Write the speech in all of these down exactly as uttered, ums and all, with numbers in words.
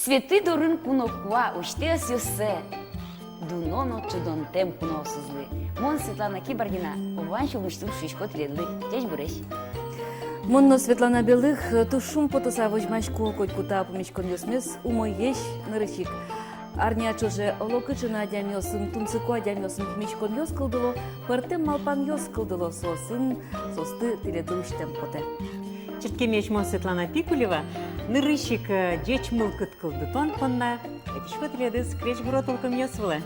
Цветы дорын куно куа усьтэ ӧсъёссэ, дуно но чидонтэм куноосызлы. Мон, Светлана Кибардина, вань сюлмысьтым шуисько тӥледлы ӟечбуресь. Мон но, Светлана Белых, туж шумпотыса возьмасько котьку та пумиськонъёсмес умоесь нырысь ик. Арня ӵоже олокыӵе но адямиосын, тунсыко адямиосын пумиськонъёс кылдыло, пӧртэм малпанъёс кылдыло, соосын, соосты тӥледлы усьтэм потэ. Чырткемесь, мон, Светлана Пикулева, нырысь ик, э, ӟеч мылкыд кылдытон понна ӧтисько тӥледыз крезьгуро тулкымъёс вылэ.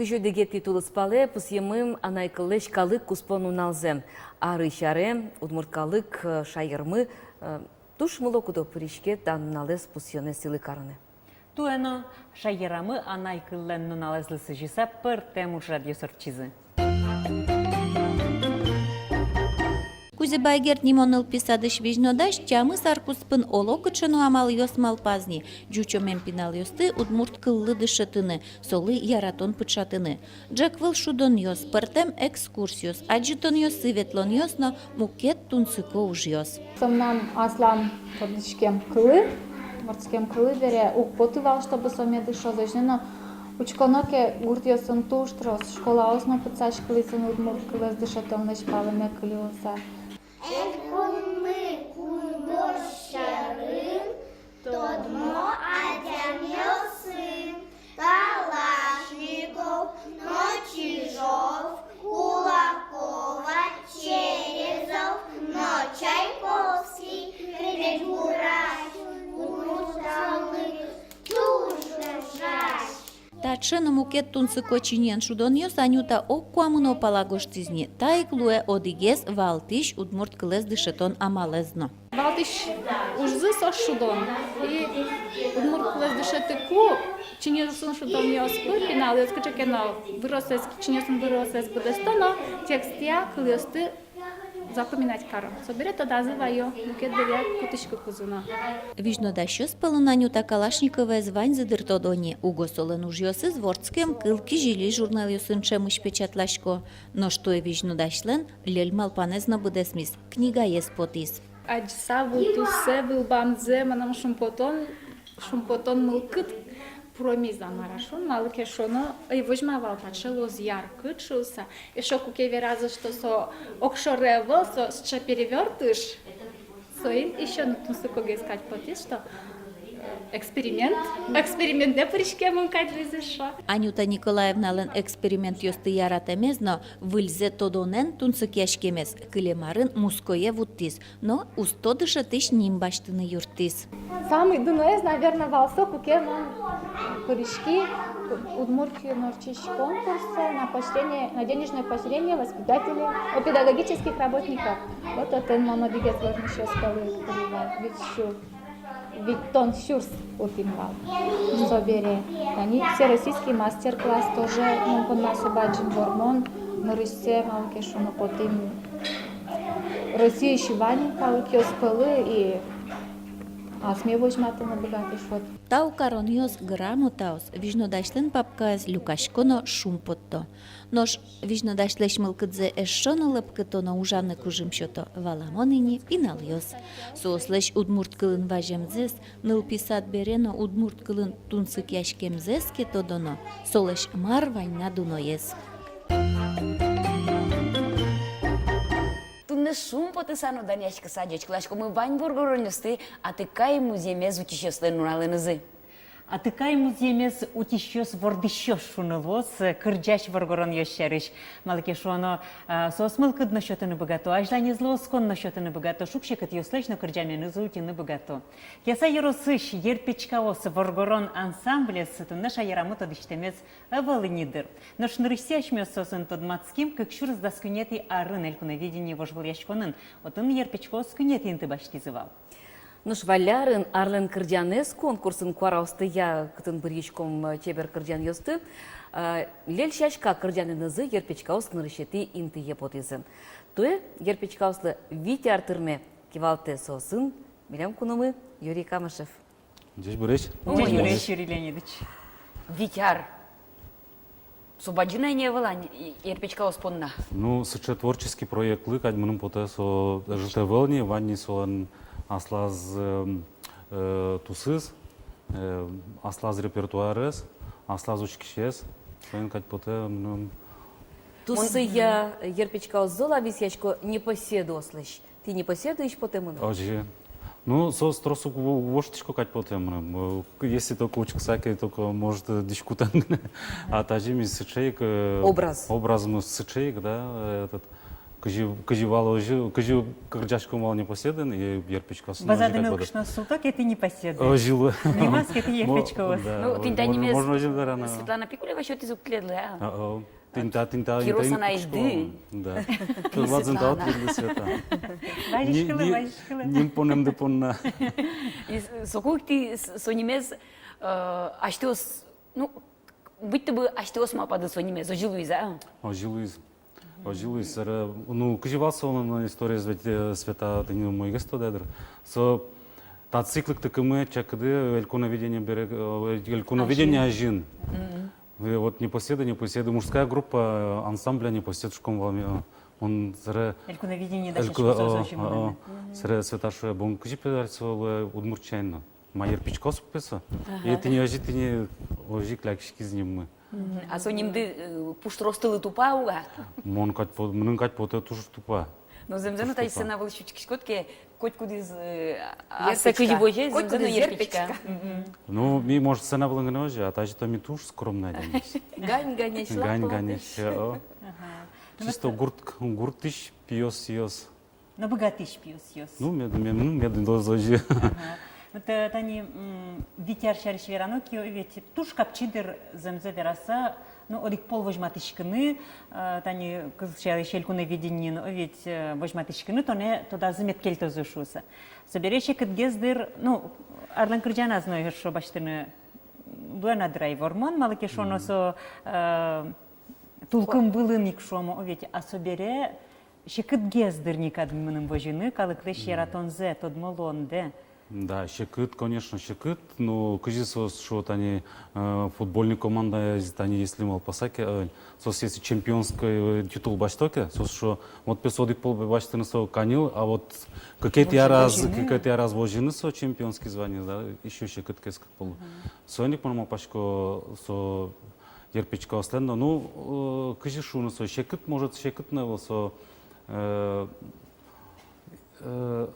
Кызь одӥгетӥ тулыспалэ пусъемын анай кыллэсь калык куспо нуналзэ. Арысь аре удмурт калык, э, шаермы, э, туж мылокыдо пыриське та нуналэз пусъёнэ, сӥлы каронэ. Туэ но шаерамы анай кыллэн нуналэзлы сӥзьыса пӧртэм ужрадъёс ортчизы. Кузебай Герд нимо нылпи садысь визьнодась тямыс ар куспын оло кыӵе но амалъёс малпаз ни ӟучомем пиналъёсты удмурт кыллы дышетыны, солы яратон пыӵатыны. Ӝӧк выл шудонъёс, пӧртэм экскурсиос, адӟытонъёсы ветлонъёс но мукет тунсыко ужъёс. Со мынам аслам вордӥськем кылы, вордӥськем кылы бере уг поты вал, чтобы со мед ышоз. Озьы но учконо ке, гуртъёсын туж трос школаос но пытсаськылӥзы удмурт кылэз дышетонлэсь палэнэ кылиса. Элькунмы кунгож сьӧрын тодмо адямиосын: Калашников но Чижов, Кулакова, Черезов но Чайковский, Кредгурась, удмурт калык туж ужась. Таӵе но мукет тунсыко чиньыен шудонъёс Анюта ог куамын опала гожтӥз ни. Та ик луэ одӥгез валтӥсь удмурт кылэз дышетон амалэз но. Валтӥсь ужзы со шудон. И удмурт кылэз дышетыку, чиньыосын шудонъёс пыр пиналъёс кыӵе ке но выросэз, чиньыосын выросэз быдэсто но текстъя кылъёсты запоминать каро. Собере тодазы вайо, мукет дыръя кутӥськыкузы но. Визьнодасьёс пӧлын Анюта Калашниковаез ваньзы дыр тодо ни, уго солэн ужъёсыз «Вордскем кыл», «Кизили» журналъёсын ӵемысь печатласько. Нош туэ визьнодасьлэн льӧль малпанэз но быдэсмиз, книгаез потӥз. Адӟыса вылтуссэ, вылбамзэ, мыным шумпотон, шумпотон мылкыд пуромиз, мар-а шуом, малы ке шуоно, ӧй возьма вал, таӵе луоз яркыт шуыса. Эшшо куке веразы, что со огшоры ӧвӧл, со сыӵе перевёртыш. Соин ещё но тунсыкогес кадь потӥз, что, э, эксперимент, экспериментэ пыриськемын кадь луиз эшшо. Анюта Николаевналэн экспериментъёсты яратэмез но выльзэ тодонэн тунсыкъяськемез кылем арын Муское вуттӥз но усто дышетӥсь ним басьтыны юрттӥз. Самый дуноез, наверно, вал со, куке мон пыриськи Удмуртиын ортчись конкурсэ на поощрение, на денежное поощрение воспитателей, о, педагогических работников. Вот отын мон одӥгез вормисьёс пӧлы ик вал, вить сю, витьтон сюрс утӥм вал. Собере тани всероссийский мастер-класс тоже мон понна со бадӟым вормон, нырысьсэ, малы ке шуоно, потӥм Россиысь вань калыкъёс пӧлы и асме возьматыны быгатӥ шуод. Тау каронъёс, грамотаос, визьнодасьлэн папкаез люкасько но шумпотто. Нош визьнодасьлэсь мылкыдзэ эшшо но лӧпкыто но ужаны кужым сёто, валамон ини, пиналъёс. Соослэсь удмурт кылын ваземзэс, нылпи сад бере но удмурт кылын тунсыкъяськемзэс ке тодоно, солэсь мар вань на дуноез. Туннэ шумпотыса но данъяськыса ӟечкыласькомы вань воргоронъёсты Атыкай музъемез утисьёслэн нуналэнызы. Атыкай музъемез утисьёс вордӥсьёс шуыны луоз, кырӟась воргоронъёс сярысь. Малы ке шуоно, а, соос мылкыд но сётыны быгато, азьланезлы оскон но сётыны быгато, шуг-секытъёслэсь но кырӟаменызы утьыны быгато. Кияса ёросысь «Ерпечкаос» воргорон ансамблез туннэ шаерамы тодӥсьтэмез ӧвӧл ини дыр. Нош нырысьсэ асьмеос соосын тодматским кык сюрс дас куинетӥ арын «Элькуновидение» вожвылъяськонын, отын «Ерпечкаос» куинетӥ инты басьтӥзы вал. Нош валлярын «Арлэн кырӟанэз» конкурсын куараостыя, кытын быръиськом, э, чебер кырӟанъёсты, э, «Лель сяська» кырӟанэнызы «Ерпечкаос» нырысетӥ интые потӥзы. Туэ «Ерпечкаослы» вить ар тырме. Кивалтэ соосын милям куномы Юрий Камышев. Ӟечбуресь. Ӟечбуресь, Юрий Леонидович. Вить ар. Со бадӟым ини ӧвӧл-а «Ерпечкаос» понна? Ну, сыӵе творческий проектлы кадь мыным потэ, со ӧжыт ӧвӧл ни, вань ни солэн аслаз, эм, э, тусыз, э, аслаз репертуарез, аслаз учкисез, соин кадь потэ мыным. Тусыя «Ерпечкаос» зол-а висъясько непоседыослэсь? Тӥ непоседыысь потэ мыным? Озьы. Ну, соос трос уг, уг воштӥсько кадь потэ мыным. Э, если только учкыса ке, только, может, э, дӥськутэн гинэ. А тазьы ми сыӵе ик, э, образ. Образмы сыӵе ик, да, э, этот, Кызьы, кызьы вал озьы, кызьы кырӟаськом вал Непоседаын, и Ерпечкосын озьы. Вазады но кышно султо ке, тӥ Непоседы. Озьы луэ. Нимаз ке, тӥ Ерпечкоос. Да, ну, тӥни та нимез можно озьы вераны. Светлана Пикулева сётӥз ук тӥледлы, а? А, о. Тӥни та, тӥни та, тӥни та. Кирос анайды. Да. Тӥ Светлана. Вазын тау тӥледлы, Света. Вазиськылэ, вазиськылэ. Ним понэмды понна. И с-, соку ик тӥ с-, со нимез, э, асьтэос, ну, быдтӥ бы асьтэос малпады со нимез, озьы луиз-а? Озьы луиз. Озьы луиз, сэрэ, ну, кызьы вал со, ну, историез ведь, э, Света, тӥни умойгес тодэ дыр. Со татчы ик лыктыкумы, чакыды, Элькуновидение бере, э, Элькуновидение азьын. Азьын. Мгм. И вот Непоседы, Непоседы, мужская группа, э, ансамбля Непосед шуиськом вал ми, э, мон сэрэ. Элькуновидение Эльку-, дасясько, о, со, о, о. Мгм. Сэрэ Света шуэ: «Бон, кызьы пе со луэ удмурт сямен но? Ма, Ерпечкоос пе со?» Ага. И тӥни озьы, тӥни озьы ик лякиськиз ниммы. Мгм. А со нимды, э, пуштростылы тупа уг-а? Мон кадь по-, мыным кадь потэ, туж тупа. Но зэмзэ но, туж тупа. Таӵе сцена вылысь учкиськод ке, котькудӥз, э, а, Ерпечка. Кызьы возе, котькудӥз зэмзэ но Ерпечка. Ерпечка. Мгм. Ну, ми, может, сцена вылын гинэ озьы, а тазьы-то ми туж скромной адямиос. Гань-ганесь, гань-ганесь, о. Ага. Чисто гурт, гуртысь пиосъёс. Но быгатӥсь пиосъёс. Ну, мед-, мед-, ну, медаз озьы. Ага. Вот, э, тани, м, вить ар сярысь верано ке, ведь туж капчи дыр, зэмзэ вераса, ну, одӥг пол возьматӥськыны, э, тани кыл сярысь Элькуновидениын, о, ведь, э, возьматӥськыны, тонэ тодазы мед кельтозы шуыса. Собере секытгес дыр, ну, арлэн кырӟаназ но эшшо басьтыны луэ на дыр ай вормон, малы ке шуоно, мгм, со, э, тулкым вылын ик шуом, о, ведь, а собере секытгес дыр ни кадь мыным возьыны калыклэсь яратонзэ, тодмо луондэ. Да, секыт, конечно, секыт. Ну, кызьы соос шуо, тани, э, футбольной командаез, тани, если малпаса ке, э, соос если чемпионской, э, титул басьто ке, соос шуо, вот пе со одӥг пол басьтыны со каньыл, а вот кыкетӥ араз, кыкетӥ араз возьыны со чемпионский звание, да, ещё секытгес кык пол. Мгм. Соин ик мон малпасько, со Ерпечкаослэн но, ну, э, кызьы шуыны, со секыт, может, секыт но ӧвӧл, со, э, э,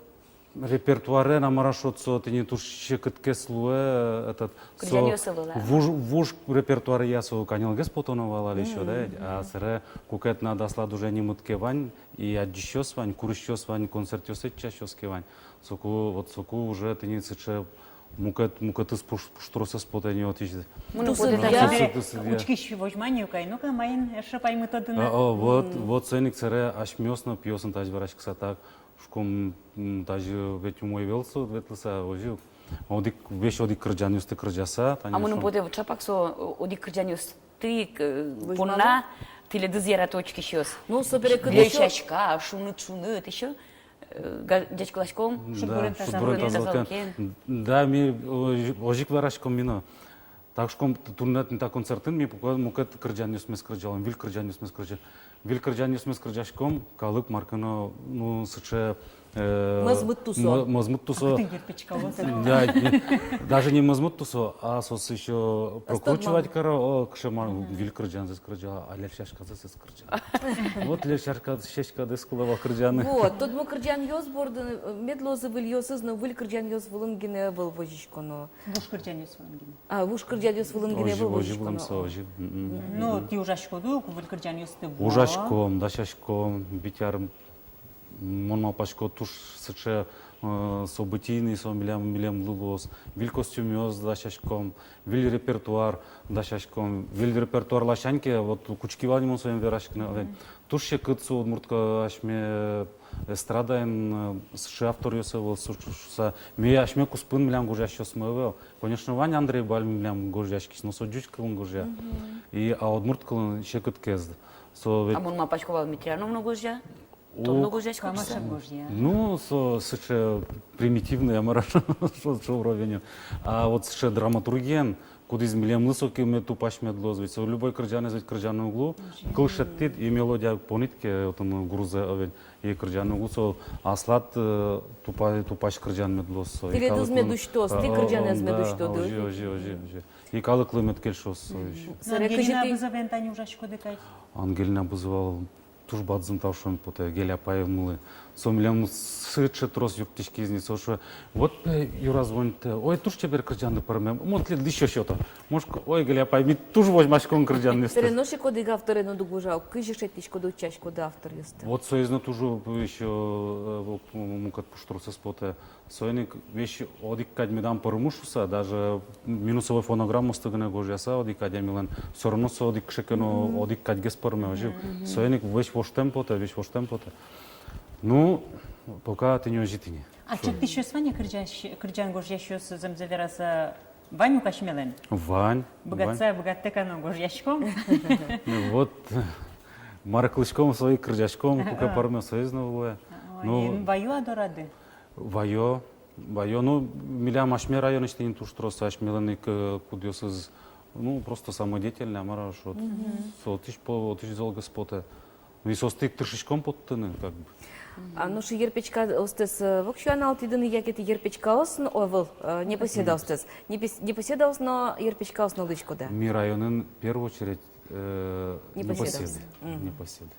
репертуарен, а мар а шуод, со тӥни туж секытгес луэ, этот, со кырӟанъёс ӧвӧл, а? Вуж, вуж репертуаръя со каньылгес потоно вал али ещё, да, мгм, а сэрэ куке тынад аслад уже нимыд ке вань, и адӟисьёс вань, курисьёс вань, концертъёсы ӵошатӥсьёс ке вань, соку, вот соку уже тӥни сыӵе мукет, мукетыз пуш-, пуштросэз потэ ни отысь. Мыным потэ, тусыд, я. Тусыд, я. Учкись возьма ни ук ай, ну-ка, маин эшшо паймытоды на. А, о, вот, мгм, вот соин ик сэрэ асьмеос но пиосын тазьы вераськыса так, шуиськом, м, тазьы ведь умой ӧвӧл со ветлыса, озьы. Одӥг, весь одӥг кырӟанъёсты кырӟаса, тани. А мыным потэ, вот ӵапак со, о, одӥг кырӟанъёсты, э, возьмало понна тӥледыз ярато учкисьёс. Ну, собере кык. Льӧльсяська, шуныт, шуныт, ещё. Э, га-, ӟечкыласьком. Да, шудбурен тазалыкен. Шудбурен тазалыкен. Да, ми, о, озьы ик вераськом ми но. Так шуиськом, т-, туннэ та концертын ми пуко-, мукет кырӟанъёсмес кырӟалом, выль кырӟанъёсмес кырӟа-, выль кырӟанъёсмес кырӟаськом, калык мар ке но, ну, сыӵе, э, мӧзмыт тусо. Мӧ-, мӧзмыт тусо. А кытын Ерпечкаос? Да, не, даже не мӧзмыт тусо, а соос ещё прокручивать каро, о, кыӵе мар, мгм, выль кырӟанзэс кырӟа, а льӧльсяськазэс эс кырӟа. Вот льӧльсяська-, сяськадэс кулэ вал кырӟаны. Вот, тодмо кырӟанъёс бордын, э, мед луозы выльёсыз, но выль кырӟанъёс вылын гинэ ӧвӧл возиськоно. Вуж кырӟанъёс вылын гинэ. А, вуж кырӟанъёс вылын гинэ ӧвӧл возиськоно. Озьы, озьы, озьы. Мгм. Ну, тӥ ужаськоды ук, выль кырӟанъёсты вуо. Ужаськом, дасяськом, вить ар, мон малпасько, туж сыӵе, э, событийный со милям, милемлы луоз. Выль костюмъёс дасяськом, выль репертуар дасяськом. Выль репертуар ласянь ке, вот кутски вал ни мон соин вераськыны, мгм, ведь туж секыт со удмурт ка-, асьме эстрадаын, э, сыӵе авторъёс ӧвӧл, со, со, со, ми асьме куспын милям гожъясьёсмы ӧвӧл. Конечно, вань Андрей Бальмонт милям гожъяськись, но со ӟуч кылын гожъя. Мгм. И, а удмурт кылын секытгес. Со ведь. А мон малпасько вал, Митрианов но гожъя. Тон но гожъяськод-а? Камаша гожъя. Ну, со сыӵе примитивный, а мар а шуод, со, со уровеньын. А вот сыӵе драматургиен, кудӥз милемлы соку мед тупась мед луоз, ведь со любой кырӟанэз ведь кырӟаны уг лу, кыл шедьтӥд и мелодия понӥд ке, отын грузэ, а ведь, и кырӟаны уг лу, со аслад, э, тупа-, тупась кырӟан мед луоз со. Тӥледыз мед усьтоз, тӥ кырӟанэз мед усьтоды. Озьы, озьы, озьы, озьы. И калыклы мед кельшоз со. Мгм. Ангелина Бызоваен тани ужаськоды кадь. Ангелина Бызова Туж бадӟым тау шуэме потэ Геля апаемылы. Со милемлы сыӵе трос юрттӥськиз ни, со шуэ: вот, пе, Юра звонитэ: ой, туж чебер кырӟанды пӧрме, мон тӥледлы ещё сёто. Мон шуисько: ой, Геля апай, ми туж возьмаськом кырӟанъёсты. Собере нош ик одӥг авторен уд уг ужа, кызьы шедьтӥськоды, утчаськоды авторъёсты? Вот соиз но туж, э, ещё, э, вот, м, мукет пуштросэз потэ. Соин ик весь одӥг кадь медам пӧрмы шуыса, даже минусовой фонограммаосты гинэ гожъяса одӥг адямилэн, всё равно со одӥг кыӵе ке но, одӥг кадьгес пӧрме, озьы. Соин ик весь воштэм потэ, весь воштэм потэ. Ну, пока тӥни озьы, тӥни. А чектӥсьёс вань-а, кырӟась-, кырӟан гожъясьёс, зэмзэ вераса, вань-а асьмелэн? Вань, вань. Быгатса, быгаттэк-а но гожъяськом? Ну вот, мар кылӥськом, со ик кырӟаськом, куке пӧрме, соиз но луэ. А, ну, ваё-а дорады? Ваё, ваё. Ну, милям асьме районысьтыз тӥни туж трос асьмелэн ик, э, кудъёсыз, ну, просто самодеятельный, а мар-а шуод. Со отысь по-, отысь золгес потэ. Ну, и соосты ик тыршиськом поттыны, как бы. А, ну, ши, йыр печкаостэс, э, воксё-а нал тӥ дунъяке, тӥ йыр печкаос но, о, вал, э, непоседаостэс. Непос-, непоседаос но, йыр печкаос но луиськоды-а? Ми районын в первую очередь, э, непоседаос. Непоседы. Мгм. Непоседы.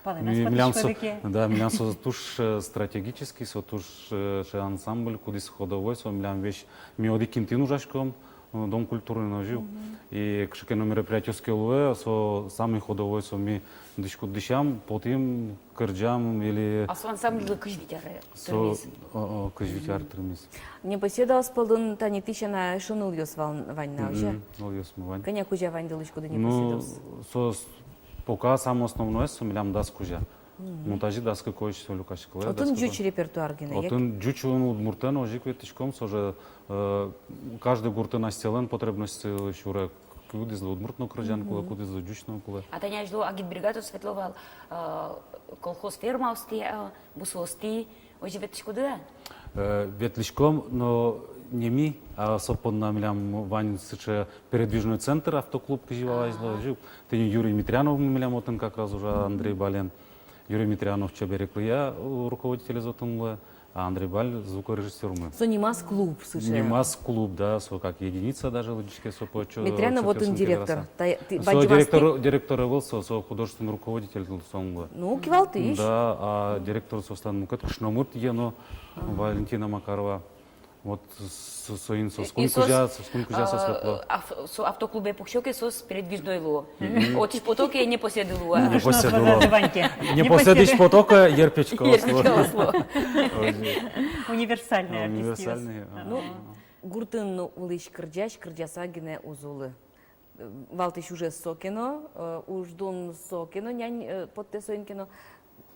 Палэназ потӥськоды ке. Да, милям со туж, э, стратегический, со туж, э, ансамбль, кудӥз ходовой, со милям весь, ми одӥг интыын ужаськом, э, Дом культуры но озьы. И кыӵе ке но мероприятиос ке луэ, со самый ходовой, со ми дӥськут дӥсям, потӥм, кырӟам или... А со ансамбльлы кызь вить ар тырмиз. Со, о, о, кызь вить ар тырмиз. Непоседаос пӧлын тани тӥ сяна эшшо нылъёс вал, вань на, озьы-а? Мгм, нылъёсмы вань. Кӧня кузя ваньды луиськоды непоседаос? Ну, со Пока самой основноез со милям дас кузя. Мгм. Ну, тазьы дас кыкозь со люкаськылэ, дас кыкозь. Отын ӟуч репертуар гинэ, яке? Отын ӟуч, ну, удмуртэн озьы ик ветлӥськом, со же, э, каждый гуртын асьсэлэн потребностьсы сюре, кудӥзлы удмурт но кырӟан кулэ, мгм, кудӥзлы ӟуч но кулэ. А тани азьло агитбригадъёс ветло вал, э, колхоз фермаосты, э, бусыосты, озьы ветлӥськоды-а? Э, ветлӥськом, но не ми, а со понна милям вань сыӵе передвижной центр, автоклуб, кызьы вал азьло, озьы ик. Тӥни Юрий Митрянов милям отын как раз ужа, Андрей Бален. Юрий Митрянов чебер ик луэ, э, руководителез отын луэ, а Андрей Баль звукорежиссёрмы. Со нимаз клуб сыӵе. Нимаз клуб, да, со как единица даже лыдӟиське, со по отчё-, Митрянов отчётъёсын отын директор. Та-, ты, со бадӟымаз директор, ты? Директор ӧвӧл со, со художественный руководитель со луэ. Ну, кивалтӥсь. Да, а директор соослэн мукет кышномурт, ие но, Валентина Макарова. Вот со-, соин соос куинь кузя, соос куинь кузя соос ветло. А, ав-, со автоклубе пуксё ке, соос передвижной луо. Мгм. Отысь пото ке, непоседы луо. Непоседы луо. Непоседысь пото ке, йыр печкаос луо. Йыр печкаос луо. Озьы. Универсальный артистъёс. Универсальный, а. Ну, гуртын улӥсь кырӟась кырӟаса гинэ уз улы. Валтӥсь ужез со ке но, э, уждун со ке но, нянь, э, поттэ соин ке но,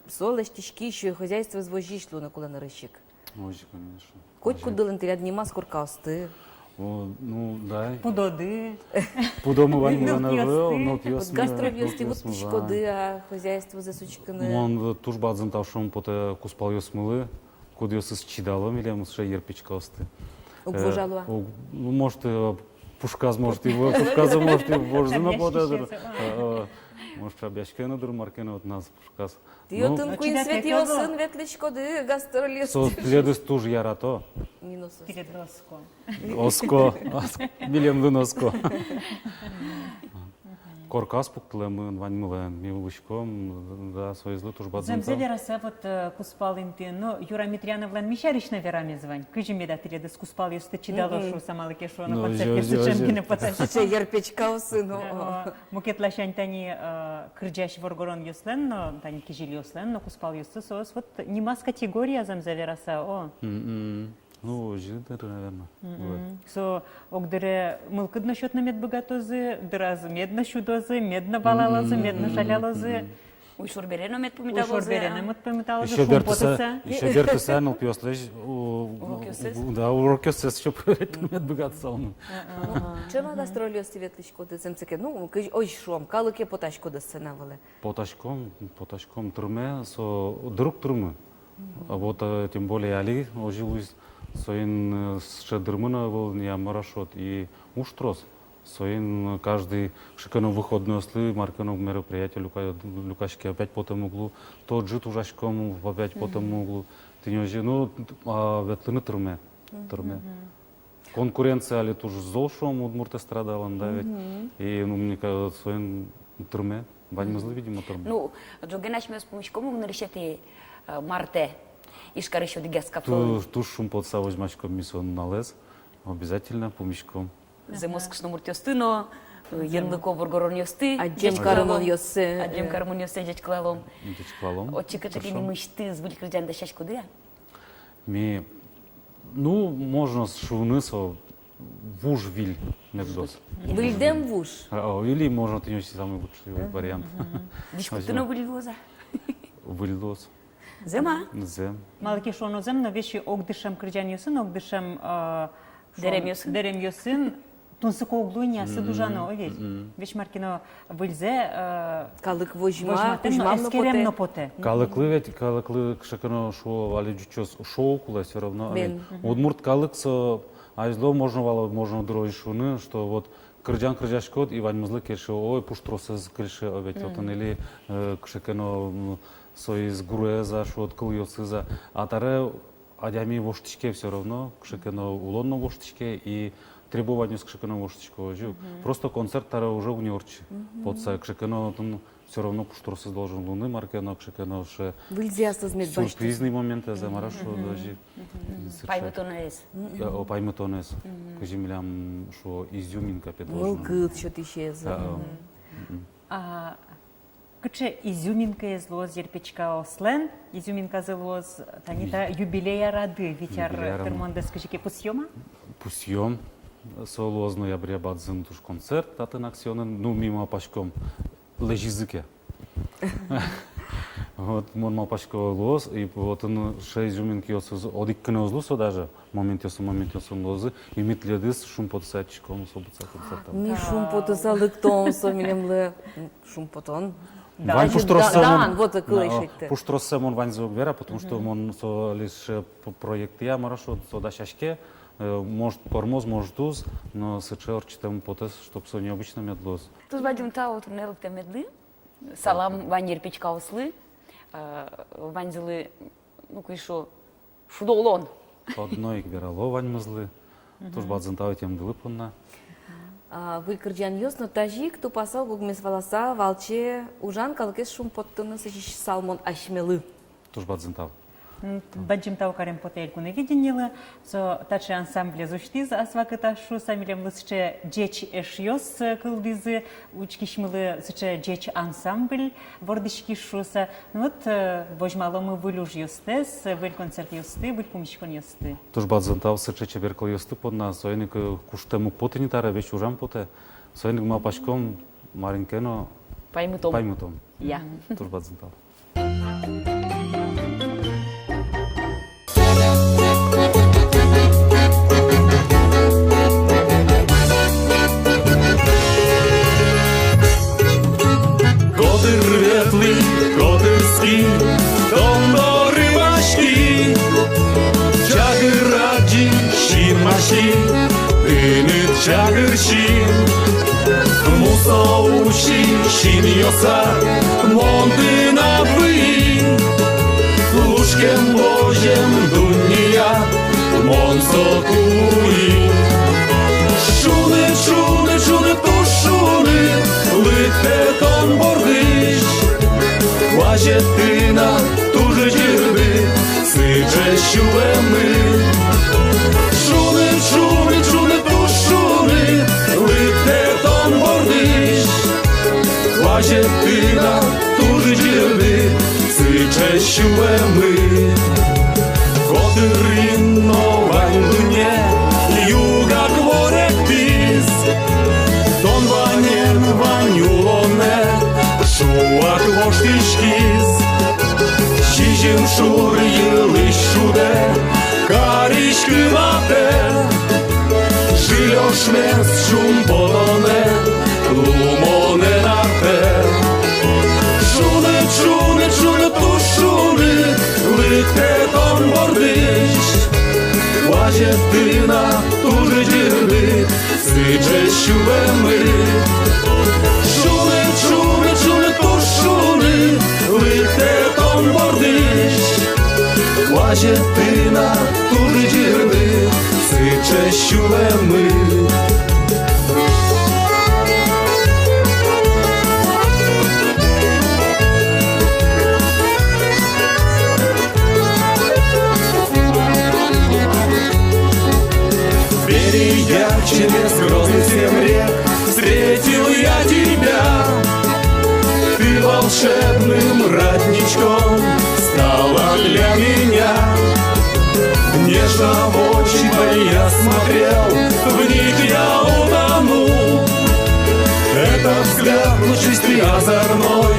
со лэсьтӥськись, хозяйствоез возись луыны кулэ нырысь ик. Озьы, конечно. Котькудылэн тӥляд нимаз коркаосты. О, ну, да. Пудоды. Пудомы вань милям ӧвӧл, нылпиосмы. Гастрольёсты вуттӥськоды-а, хозяйствозэс учкыны? Мон туж бадӟым тау шуэме потэ кузпалъёсмылы, кудъёсыз чидало милем сыӵе йыр печкаосты. Уг вожало-а? Э, уг, ну, может, э, пушказ, может, и во-, пушказ, может, и вожзы но потэ дыр. Шабъяськиське со. Э, э, может, шабъяське но дыр, мар ке но, вот нас пушказ. Тӥ отын куинь Светиосын ветлӥськоды гастрольёсы. Соос тӥледыз туж ярато. Минус. Тӥледлы оско. Оско, оско. Милемлы но оско. Коркаос пуктылэмын ваньмылэн, ми улӥськом, да, соизлы туж бадӟым тау. Зэмзэ вераса, вот, э, кузпал интыын, ну, Юра Митряновлэн ми сярысь но верамез вань. Кызьы меда тӥледыз кузпалъёсты чидало шуыса, малы ке шуоно, концертъёсты ӵем гинэ потӥсько. Сыӵе йыр печкаосы но. Э, мукет ласянь тани, э, кырӟась воргоронъёслэн но, тани кизилиослэн но кузпалъёссы соос вот нимаз категория, зэмзэ вераса, о. Мгм. Ну, озьы дыр, наверно. Мгм. Вот. Со огдыре мылкыд но сётыны мед быгатозы, дыраз мед но сюдозы, мед но валалозы, мед но жалялозы. Мгм. Уйшор бере но мед пумиталозы. Уйшор бере но мед пумиталозы. Ещё шумпотыса, бертыса, ещё бертыса нылпиослэсь, у, урокъёссэс. Да, урокъёссэс ещё проверить мед быгатысалмы. Ага. Ну, ӵем-а гастрольёсты ветлӥськоды, зэмзэ ке, ну, кызь, ой, шуом, калыке потаськоды сцена вылэ? Потаськом, потаськом, тырме, со дыр ук тырмы. А вот, э, тем более али озьы луиз, соин, э, сыӵе дырмы но ӧвӧл ни, а мар-а шуод, и уж трос. Соин, э, каждый кыӵе ке но выходнойёслы мар ке но мероприятие люка-, люкаське, опять потэм уг лу, то ӝыт ужаськом, опять потэм уг лу. Тӥни озьы, ну, а ветлыны тырме, тырме. Конкуренция али туж зол, шуом, удмурт эстрадалэн, да ведь? И, ну, мне кажется, соин тырме. Ваньмызлы, видимо, тырмоз. Ну, ӝоген асьмеос пумиськом ук нырысетӥ, э, мартэ Ижкарысь одӥгаз кафе. Туж, туж шумпотыса возьмаськом ми со нуналэз. Обязательно пумиськом. Зэмос кышномуртъёсты но, э, йӧнлыко воргоронъёсты. Адӟем карымонъёссэ. Адӟем карымонъёссэ ӟечкылалом. Ӟечкылалом. Отчы кыӵе ке нимысьтыз выль кырӟан дасяськоды-а? Ми, ну, можно шуыны, со вуж выль мед луоз. Выльдэм вуж. А, о, или можно тынёсь самый лучший вариант. Дӥськутты но выль луоз-а? Выль луоз. Зэм-а? Зэм. Малы ке шуоно зэм, но весь огдышем кырӟанъёсын, огдышем, э, шуом, дэремъёсын. Дэремъёсын тунсыко уг луы ни ассэ ужано, о ведь. Весь мар ке но выльзэ, э, калык возьма, возьматэ но, кузьмам но эскерем но потэ. Калыклы ведь, калыклы кыӵе ке но, шуо, али ӟучъёс, шоу кулэ всё равно, а ведь. Удмурт калык со азьло можно вал, можно дырозь шуыны, что вот кырӟан кырӟаськод, и ваньмызлы кельше, ой, пуштросэз кельше, о ведь, отын или, э, кыӵе ке но, м, соиз гурез-а, шуод, кылъёсыз-а. А табере адями воштӥське всё равно, кыӵе ке но улон но воштӥське, и требованиос кыӵе ке но воштӥсько, озьы. Просто концерт табере уже уг ни ортчы. Потса, кыӵе ке но отын всё равно пуштросэз должен луыны, мар ке но, кыӵе ке но сыӵе выльзэ ассэ мед басьтыны. Сюрпризнэй моментэз-а, мар-а шуод, озьы. Сыӵе. Паймытонэз. Э, о, паймытонэз. Кызьы милям шуо, изюминка пе должен. Мылкыд сётӥсез. А, о. А кыӵе изюминкаез луоз Ерпечкаослэн? Изюминказы луоз тани та юбилей арады, вить ар тырмондэс кызьы ке пусъём-а? Пусъём. Со луоз ноябре бадӟым туж концерт татын Аксионын. Ну, ми малпаськом, лэзизы ке. Вот, мон малпасько, луоз, и вот отын сыӵе изюминкаосыз одӥг гинэ уз луы со даже. Моментъёсы, моментъёсы луозы, и ми тӥледыз шумпотыса ӧтиськом со быдӟа концертэ. Ми шумпотыса лыктом со милемлы, шумпотон. Да. Вань пуштроссэ мон, вот кылӥ шедьтэ. Пуштроссэ мон ваньзэ уг вера, потому что мон со лишь, э, п-, проектъя, мар-а шуод, со дасяське, э, может, пӧрмоз, может, уз, но сыӵе ортчытэм потэ, чтоб со необычно мед луоз. Туж бадӟым тау туннэ лыктэмедлы. Салам вань Ерпечкаослы, э, ваньзылы, ну, кызьы шуо, шудо улон. Одно ик верало ваньмызлы. Туж бадӟым тау ӧтемдылы понна. А, выль кырӟанъёс но тазьы ик тупаса, ог-огмес валаса, валче ужан калыкез шумпоттыны сӥзиссал мон асьмелы. Туж бадӟым тау. М, бадӟым тау карем потэ «Элькуновидениелы». Со таӵе ансамблез усьтӥз ас вакытаз шуыса, милемлы сыӵе ӟеч эшъёс, э, кылдӥзы, учкисьмылы сыӵе ӟеч ансамбль вордӥськиз шуыса. Ну вот, э, возьмаломы выль ужъёстэс, э, выль концертъёсты, выль пумиськонъёсты. Туж бадӟым тау сыӵе чебер кылъёсты понна, соин ик, э, куштэм уг поты ни табере, весь ужам потэ. Соин ик малпаськом, марин ке но паймытом. Паймытом. Я. Туж бадӟым тау. Котыр ветлӥ, котыр ски, тон доры васьки, чагыр адӟи, синмаськи, тыныд чагыр син. Мусо уси синъёсад мон тынад выйи, лушкем-возем дуннеяд мон соку уйи. Шуныт, шуныт, шуныт, туж шуныт, лыктэ тон бордысь. Куазед тынад туж ӟырдыт, сыӵе сюлэмыд. Шуныт, шуныт, шуныт, туж шуныт, лыктэ тон бордысь. Куазед тынад туж ӟырдыт, сыӵе сюлэмыд. Котырын но вань дунне югак воректӥз, тон ванен вань улонэ шуак воштӥськиз. Сизьым шур йылысь шудэ, кариськы матэ, шилёшмес шумпотонэ лумонэн артэ. Шуныт, шуныт, шуныт, туж шуныт, лыктэ тон бордысь. Куазед тынад туж ӟырдыт, сыӵе сюлэмыд. Шуныт, шуныт, шуныт, туж шуныт, лыктэ тон бордысь. Куазед тынад туж ӟырдыт, сыӵе сюлэмыд. Ярче лес грозный всех рек, встретил я тебя. Ты волшебным родничком стала для меня. Нежно в очи твои я смотрел, в них я утонул. Этот взгляд, лучистый, озорной,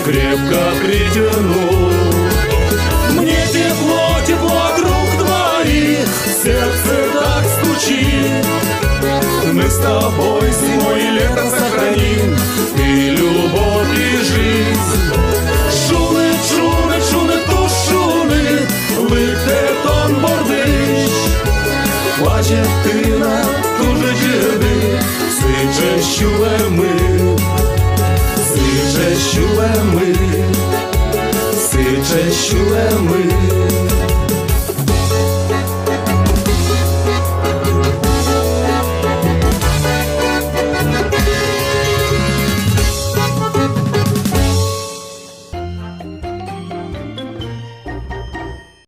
крепко притянул. Мне тепло, тепло от рук твоих, сердце так стучит. Мы с тобой зимой и летом сохраним и любовь, и жизнь. Шуныт, шуныт, шуныт, туж шуныт, лыктэ тон бордысь. Куазь тынад туж ӟырдыт, сыӵе сюлэмыд, сыӵе сюлэмыд, сыӵе сюлэмыд.